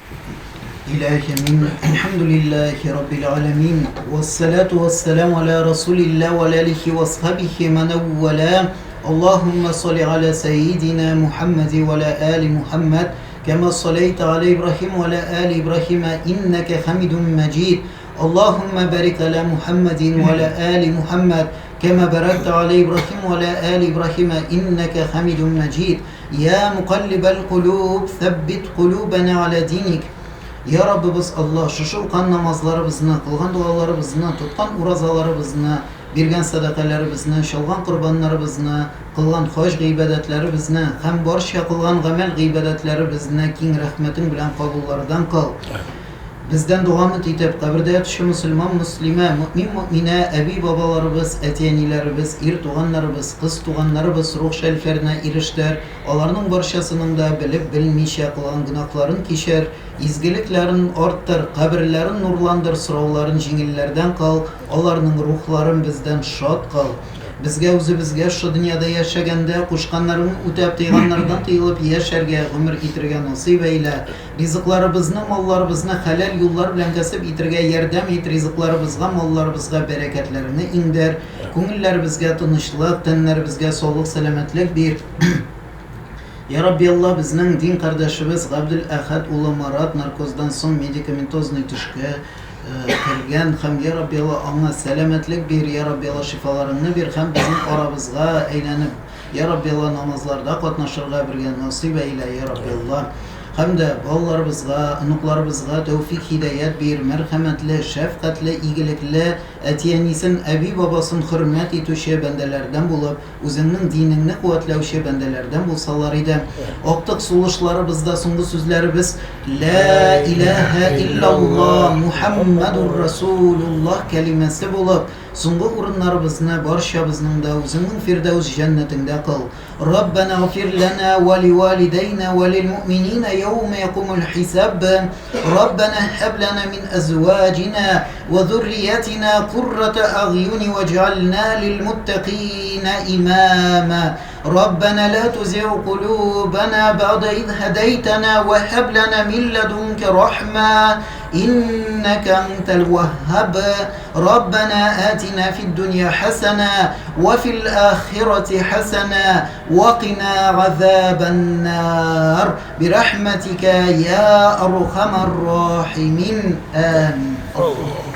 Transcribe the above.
إلهي من الحمد لله رب العالمين والصلاة والسلام على رسول الله وعلى آله وصحبه من والاه اللهم صل على سيدنا محمد وعلى آل محمد كما صليت على إبراهيم وعلى آل إبراهيم إنك حميد مجيد اللهم بارك على محمد وعلى آل محمد كما باركت على إبراهيم وعلى آل إبراهيم إنك حميد مجيد يا مقلب القلوب ثبت قلوبنا على دينك Я Раббыбыз Аллаһ, шушы укыган намазларыбызны, кылган догаларыбызны, тоткан уразаларыбызны, биргән сәдакаләребезне, чалган корбаннарыбызны, кылган хаҗ гыйбадәтләребезне һәм барча кылган гамәл гыйбадәтләребезне киң рәхмәтең белән кабуллардан кыл. Бездән дога өмет итеп, кабердә ятучы мөселман, мөслимә, мөэмин, мөэминә, әби-бабаларыбыз, әти-әниләребез, ир туганнарыбыз, кыз туганнарыбыз рух шәрифләренә ирештер, аларның барчасының да белеп-белмичә кылган гөнаһларын кичер, изгелекләрен арттыр, каберләрен нурландыр, сорауларын җиңелләрдән кыл, аларның рухларын бездән шат кыл. Безгә үзебезгә шушы дөньяда яшәгәндә кушканнарыңны үтәп, тыйганнардан тыелып яшәргә, гомер итергә насыйп әйлә. Ризыкларыбызны, малларыбызны хәләл юллар белән кәсеп итергә ярдәм ит, ризыкларыбызга, малларыбызга бәрәкәтләреңне иңдер, күңелләребезгә тынычлык, тәннәребезгә саулык-сәламәтлек бир. Я Рабби Алла, безнең дин кардәшебез Габделәхәт улы Марат наркоздан соң медикаментозный төшкә кергән һәм, Я Рабби Алла, аңа сәламәтлек бир, Я Рабби Алла, шифаларыңны бир һәм безнең арабызга әйләнеп, Я Рабби Алла, намазларда катнашырга бергә насыйп әйлә, Я Рабби Алла. Һәм дә балаларыбызга, оныкларыбызга тәүфик-һидаять бир, мәрхәмәтле, шәфкатьле, игелекле, әти-әнисен, әби-бабасын хөрмәт итүче бәндәләрдән булып, үзеңнең динеңне куәтләүче бәндәләрдән булсалар иде. Актык сулышларыбызда соңгы сүзләребез Лә иләһә иллаллаһ, Мухәммәдур Расулуллаһ кәлимәсе булып, Соңгы урыннарыбызны барчабызның да үзеңнең Фирдәүс җәннәтеңдә кыл. Раббана гфир ләнә вә ливалидәйнә вә лилмуъминина яумә якумул хисаб. Раббана һәб ләнә мин әзваҗина вә зурриятина куррата әгъюни вәҗ'альна лилмуттакина имама. Раббана ла тузигъ кулубана бәгъдә из һәдәйтәнә вә һәб ләнә мин ләдүнкә рахма иннәкә әнтәл вәһһаб. ربنا آتنا في الدنيا حسنة وفي الآخرة حسنة وقنا عذاب النار برحمتك يا أرحم الراحمين آمين. الله.